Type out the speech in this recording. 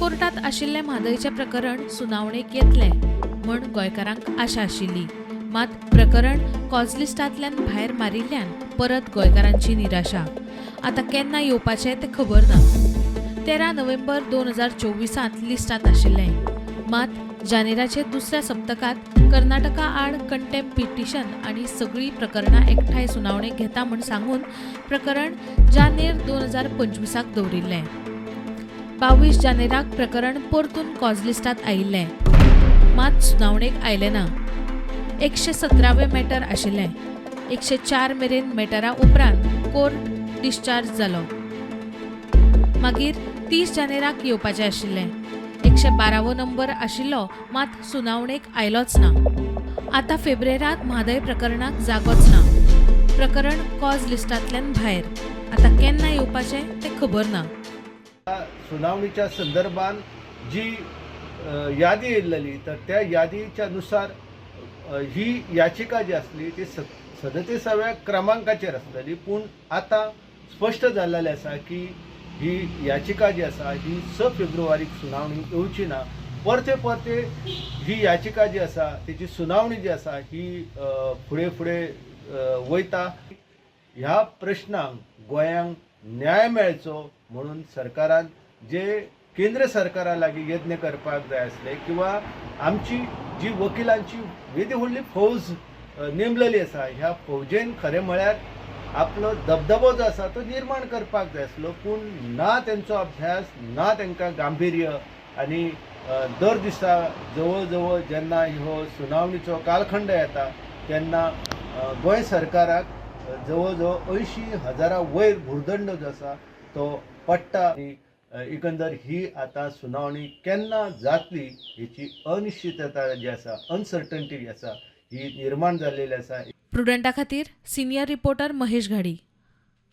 कोर्टात आशिल्लें म्हादयचें प्रकरण सुनावणेक येतलें म्हण गोंयकारांक आशा आशिल्ली. मात प्रकरण कॉजलिस्टांतल्यान भायर मारिल्ल्यान परत गोंयकारांची निराशा. आतां केन्ना येवपाचें तें खबर ना. 13 नोव्हेंबर 2024 लिस्टांत आशिल्लें. मात जानेराचे दुसऱ्या सप्तकांत कर्नाटका आड कंटेम्प्ट पिटिशन आनी सगळीं प्रकरणां एकठांय सुनावणेक घेता म्हूण सांगून प्रकरण जानेर 2025 दवरिल्लें. 22 जानेराक प्रकरण परतून कॉजलिस्टांत आयिल्लें, मात सुनावणेक आयलें ना. 117वें मॅटर आशिल्लें. 104 मेरेन मॅटरा उपरांत कोर्ट डिस्चार्ज जालो. मागीर 30 जानेराक येवपाचें आशिल्लें. 112वो नंबर आशिल्लो, मात सुनावणेक आयलोच ना. आतां फेब्रेरांत म्हादय प्रकरणाक जागोच ना. प्रकरण कॉज लिस्टांतल्यान भायर. आतां केन्ना येवपाचें तें खबर ना. सुनावणीच्या संदर्भात जी यादी येयल्लेली, तर त्या यादीच्या नुसार ही याचिका जी आसली ती 37व्या क्रमांकाचेर आसलेली. पूण आतां स्पश्ट जाल्लेलें आसा की ही याचिका जी आसा ही 6 फेब्रुवारीक सुनावणी येवची ना. परते परते ही याचिका जी आसा तेची सुनावणी जी आसा ही फुडें फुडें वयता. ह्या प्रश्नांक गोंयांक न्याय मेळचो म्हणून सरकारान जे केंद्र सरकारा लागीं यत्न करपाक जाय आसले किंवा आमची जी वकिलांची वेदी व्हडली फौज नेमलेली आसा, ह्या फौजेन खरें म्हळ्यार आपलो दबदबो जो आसा तो निर्माण करपाक जाय आसलो. पूण ना तेंचो अभ्यास, ना तेंकां गांभिर्य आनी दर दिसा जवळ जवळ जेन्ना हो सुनावणीचो कालखंड येता तेन्ना गोंय सरकाराक जवळ जवळ 80,000 वयर भुरदंड जो आसा तो पडटा. आनी एकंदर ही आतां सुनावणी केन्ना जातली हेची अनिश्चितता जी आसा, अनसर्टन्टी जी आसा, ही निर्माण जाल्लेली आसा. प्रुडंटा खातीर सिनियर रिपोर्टर महेश घाडी.